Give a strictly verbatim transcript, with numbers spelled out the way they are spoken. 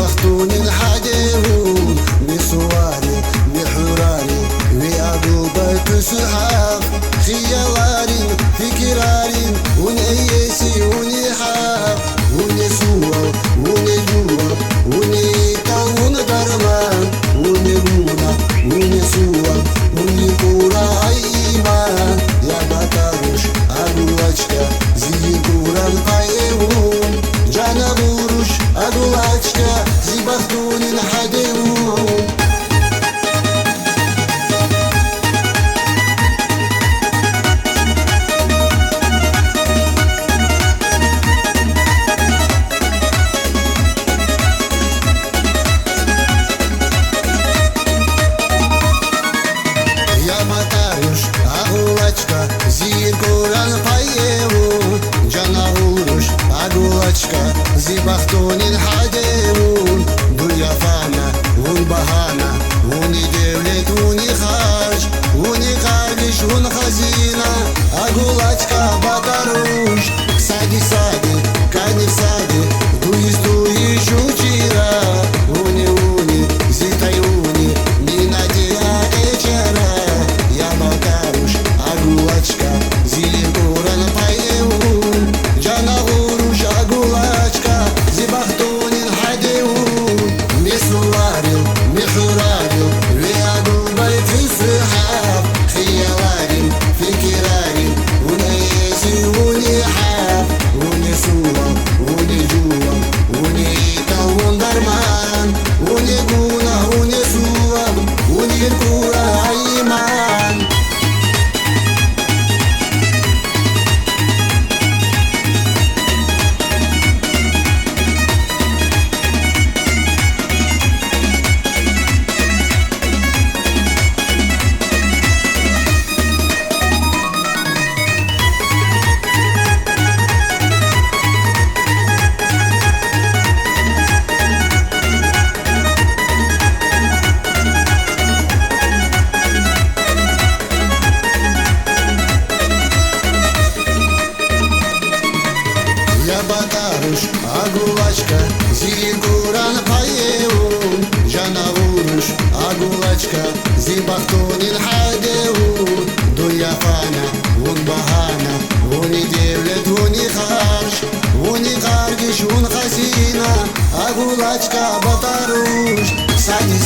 Бахтунин хӀадевун, мисуларил, михӀурарил, виадул байхъуси хӀакъ. Хияларил, фикирарил, ун эйеси, уни хӀакъ. Уни суал, уни жуал, уни итал, ун дарман, уни гуна, уни суал, уни кура иман. Я батаруш, агулачка, зиги куран къайгъун. Жана гъуруш, агулачка, зи бахтунин хӀадевун. Я батаруш, агулачка, зиги куран къайгъун. Жана гъуруш, агулачка, зи бахтунин хӀадевун. Дуя фана, ун багьана, уни девлет, уни харж, уни къаргъиш, ун хазина. Агулачка, батаруш, сади-сади, кани сади, дуис-дуис жучира. Уни-уни, зитай уни, нина диа эчара. Я батаруш, агулачка, зиги куран къайгъун. Жана гъуруш, агулачка, зи бахтунин хӀадевун. Мисуларил, михӀурарил, виадул байхъуси хӀакъ. Хияларил, фикирарил, ун эйеси, уни хӀакъ. Уни суал, уни жуал, уни итал, ун дарман, уни гуна, уни суал, уни кура иман. Я батаруш, агулачка, зиги куран къайгъун. Жана гъуруш, агулачка, зи бахтунин хӀадевун. Дуя фана, ун багьана, уни девлет, уни харж, уни къаргъиш, ун хазина. Агулачка, батаруш, сади